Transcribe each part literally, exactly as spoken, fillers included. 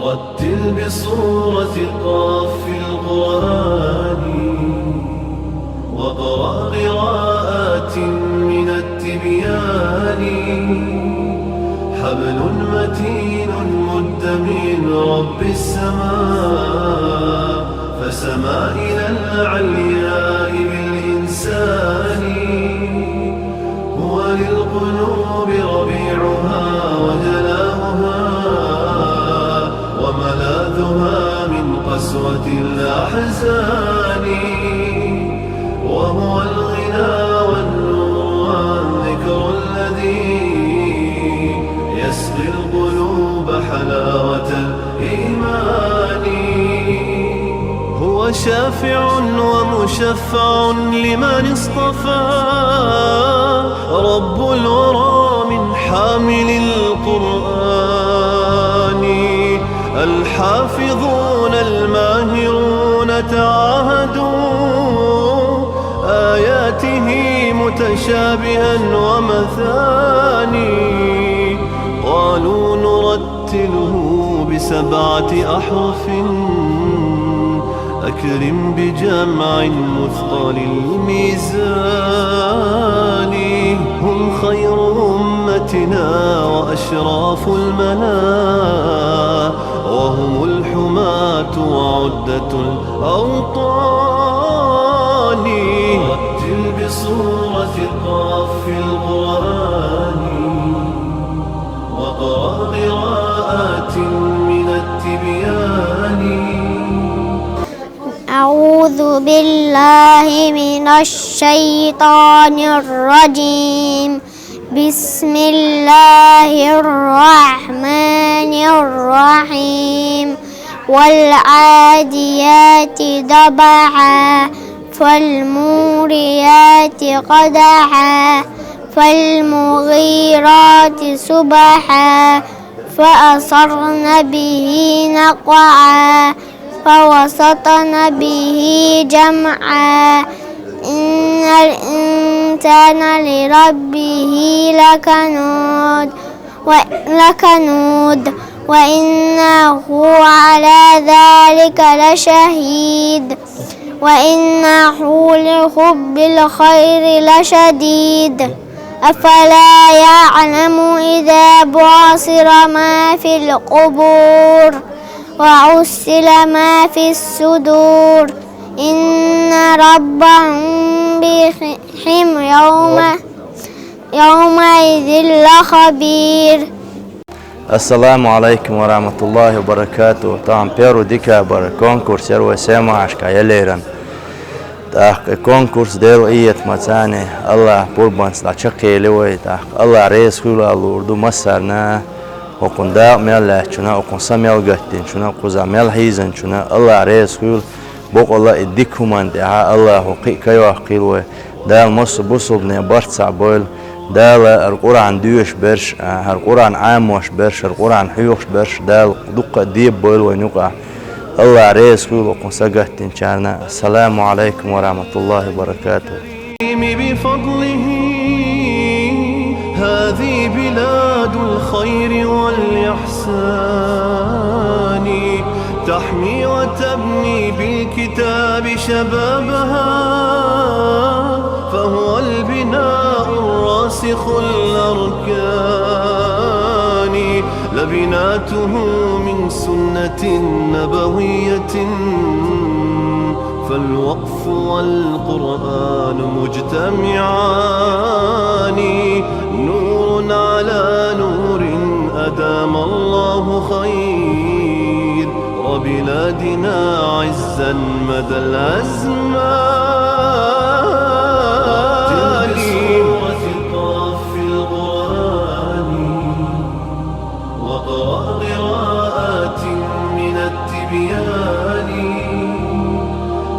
رتل بصورة قاف القرآن، واقرأ قراءات من التبيان. حبل متين مد من رب السماء، فسما إلى العلياء بالإنسان. هو للقلوب ربيعها وجلاؤها، وملاذها من قسوة الأحزان. وهو الغنى والنور والذكر الذي يسقي القلوب حلاوة الإيمان. هو شافع ومشفع لمن اصطفى رب الورى من حامل القرآن. الحافظون الماهرون تعاهدوا آياته متشابها ومثاني. قالوا نرتله بسبعة أحرف، أكرم بجمع مثقل الميزان. هم خير أمتنا وأشراف الملا، وهم الحماة وعدة الأوطان. رتل بصورة قاف القرآن، واقرأ قراءات من التبيان. أعوذ بالله من الشيطان الرجيم. بسم الله الرحمن الرحيم. والعاديات ضبحا، فالموريات قدحا، فالمغيرات صبحا، فأثرن به نقعا، فوسطن به جمعا. إن الإنسان لربه لكنود، و-، لكنود، وإنه على ذلك لشهيد، وإنه لحب الخير لشديد. أفلا يعلم إذا بعثر ما في القبور، وحصل ما في الصدور، إن ربهم بهم يوم، يومئذ لخبير. Ассаламу алейкум ва рахматуллахи ва баракату. Тахан первый декабрь конкурс яр вай Сема-Хьашка ялеран. ТӀаккха конкурс деру иет мацане, Аллах пурбанц дӀа чакхели вай, тӀаккха Аллах реза хуьла лур ду массарна, окхун дакъа мел лаьччуна, окхун са мел гаттинчуна, кхуза мел хьийзанчуна, Аллах реза хуьла, бокъала и дика хӀуман тӀехьа Аллаху кхиъ кайохкийла вай. Дала массо бусулбане барт цхьаъ бойла. Дала хӀара Къуръан доьшуш берш, а, хӀара Къуръан Ӏамош берш, хӀара Къуръан хьоьхуш берш, Дала дуккха а дебабойла вайна юкъахь. Аллах реза хуьла окхун сагатдинчарна. Ассаламу алайкум ва рахматуллахи ва баракатух. بفضله هذه بلاد الخير والإحسان، تحمي وتبني بالكتاب شبابها، فهو البناء الراسخ الأركان، لبناته من سنة نبوية، فالوقف والقرآن مجتمعان، نور على نور أدام الله خير، وبلادنا عزا مدى الأزمان. رتل بصورة قاف القرآن، واقرأ قراءات من التبيان،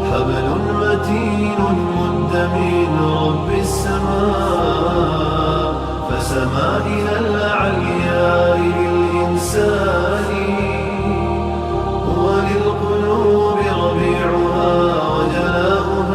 حبل متين مد من رب السماء، فسما إلى العلياء بالإنسان، هو للقلوب ربيعها وجلاؤها.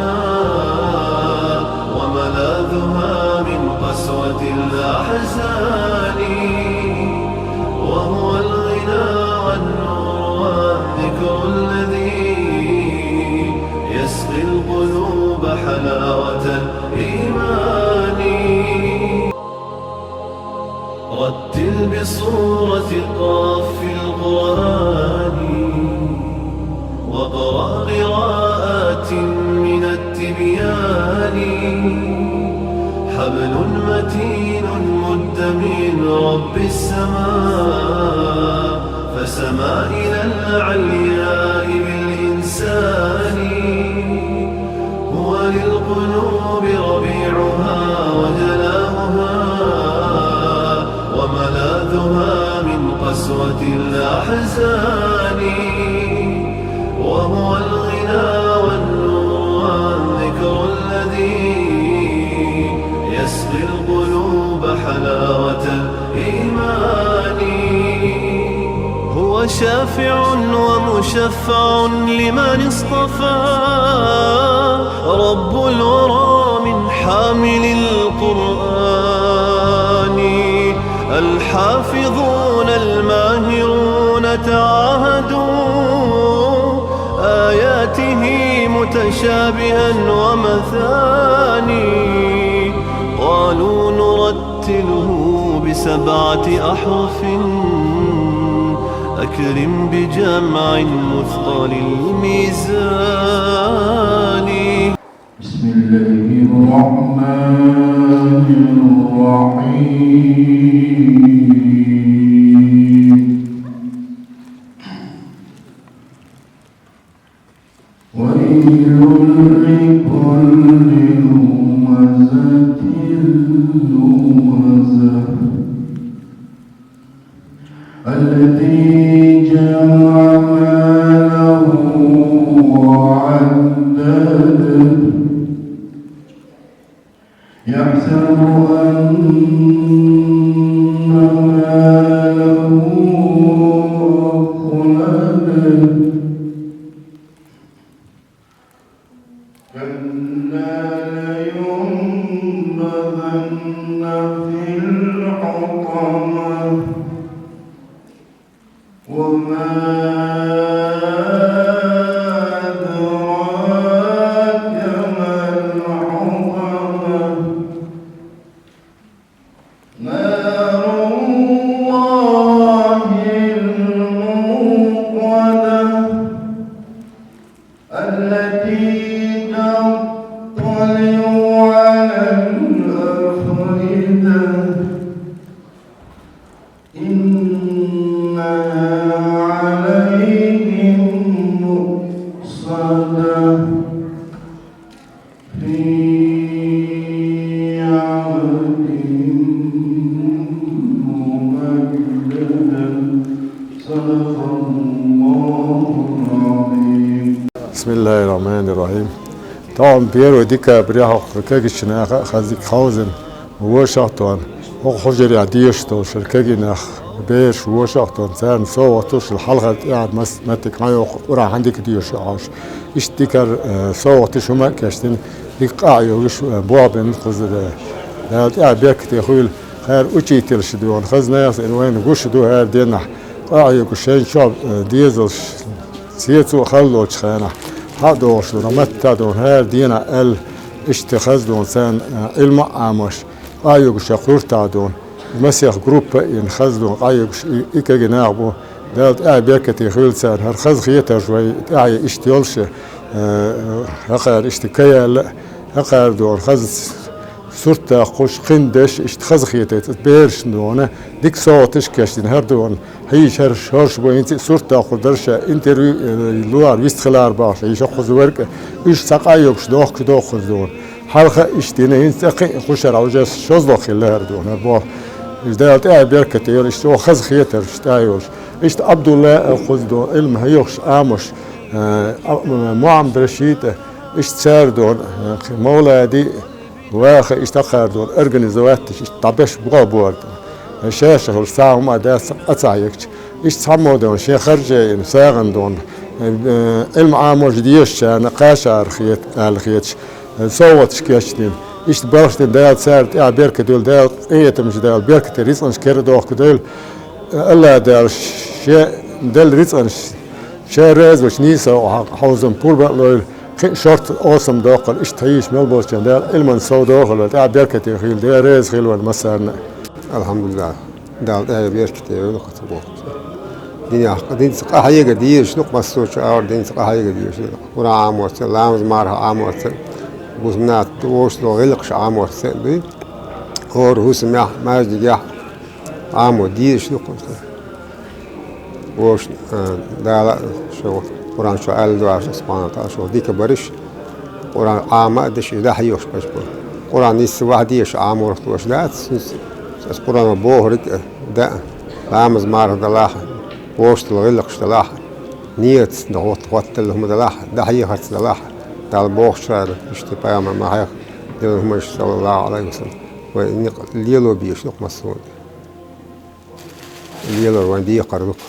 رتل بصورة قاف القرآن، واقرأ قراءات من التبيان. حبل متين مد من رب السماء، فسما إلى العلياء بالإنسان. هو للقلوب ربيعها وجلاؤها، وملاذها من قسوة الأحزان. وهو الغنى والنور والذكر الذي يسقي القلوب حلاوة الإيمان. هو شافع ومشفع لمن اصطفى رب الورى من حامل القرآن. الحافظون الماهرون تعاهدوا آياته متشابها ومثاني. قالوا نرتله بسبعة أحرف، أكرم بجمع مثقل الميزان. بسم الله الرحمن الرحيم. ويل لكل همزة لمزة، الذي جمع ماله وعدده. يحسب أن ماله أخلده. كلا لينبذن في الحطمة. وما أدراك ما الحطمة. نار الله الموقدة. التي تطلع على الأفئدة. إنها عليهم مؤصدة. في عمد ممددة. صدق الله العظيم. بسم الله الرحمن الرحيم. Тахана первый декабрь, хӀокху кегийчу наха а хаза дика хьовзийна, вовшахтоьхна, хӀокху хьужарехь дезаш долу шуьга кегий нах, бераш вовшахтоьхна, царна совгӀаташ а, хьалхара тӀаьхьара мас-, меттиг хьан йоккху, ура, хьан дика дезаш а хьовсуш. Иштта дикара, э, совгӀаташ хӀума а кечдина, дика къахьоьгуш, э, болх бина кхузара. Дала тӀаьхьа беркате хуьйла, хӀара учительш а дуьйна, хаза нах а, вайна гуш а ду хӀара денахь, къахьоьгуш шайн чохь, э, дезалш, цецо а хала долчу хенахь, хьа а догӀуш ду, матта а ду, хӀара денахь аьлла, иштта хаза ду царна, э, Ӏилма а Ӏамош, къахьоьгуш а кхуьртахь ду, масех группа а йина, хаза ду къахьоьгуш и, и кегий нах бу. Дала тӀаьхьа беркате хуьйла царна, хӀара хазахетарш вай тӀаьхье иштта йолуш, э, хӀокхара иштта ка яьлла, хӀокхара ду хаза сурт даккхуш, кхин деш, иштта хазахетарш, берашна ду, дика совгӀаташ а кечдина, хӀара ду, хьийзаш хӀорш бу, хӀинца а сурт доккхур дара ша, интервью, э, лур вистхилар бохуш, хьийзаш кхуза верг а, уьш цхьа къахьоьгуш дохкуш дохкуш ду. Хьалха а иштта дина, хӀинца а кхин а кхушара уже шозлагӀа хилла хӀара ду, хӀара боху. Иза Дала тӀаьхьа беркате йойла, иштта оха хазахетарш тӀаьхьа йолуш. Иштта Абдулла а кхуза ду, Ӏилма хьоьхуш Ӏамош, э, а, Мухьаммад Рашид а, иштта цара ду, э, Мовлади, ваха иштта хӀокхара ду, организовать деш, иштта дӀабеш боху бора ду. Ша-ша хуьлуш цхьа хӀума а дац, а ца хьегча. Иштта цхьаммо ду, шен харже йина, сагӀина ду, э, Ӏилма Ӏамош дезачарна кхачара хета, аьлла хеташ, э, совгӀаташ кечдина. Иштта балхаш дина, Дала царна тӀаьхьа беркате хуьлда, Дала къинхетамаш, Дала беркате рицкъанаш кера дохкур дойла. Э, АллахӀ Дала шен делла рицкъанаш Ша реза вачу нийса хьо-, хьовзам пурба а лойла, кхин а шорта осам доккхула, иштта хьийзаш мел болчарна Дала Ӏилман сов дохула, тӀаьхьа беркате хуьйла, Дела реза хуьлда вайна массарна а. Алхьамдулиллах. Дала тӀехьа беркате йойла кхы цу боху. Динах, динца къахьега дезаш ду-кх массо а чу, аура динца къахьега дезаш ду. Къуръан Ӏаморца, ламаз марха Ӏаморца, бусманат вовшашдолу гӀиллакхаш Ӏаморца дуй. ХӀора хӀусамехь, маьждигехь Ӏамо дезаш ду-кх. Вовшашна, а, Дала шо Къуръан чу аьлла ду аша, субхьана ва тааля, шо дика бараш, Къуръан Ӏама а деш, и дӀахьоьхуш берш бу. Къуръан нийсса ваха дезаш Ӏаморах тоьш дац, хӀинца аса Къуръано бохург а дан, ламаз марха далахь, вовшашдолу гӀиллакхаш далахь, нийятца дан хӀотта хӀотталла хӀума далахь, дӀахьехарца далахь, Дала бохучара, иштта пайхамар ма хьеха делла хӀуманаш, саллаллаху Ӏалайхи ва саллам, вай некъ лело безаш ду-кх массо а. Лелор вайн декхар ду-кх.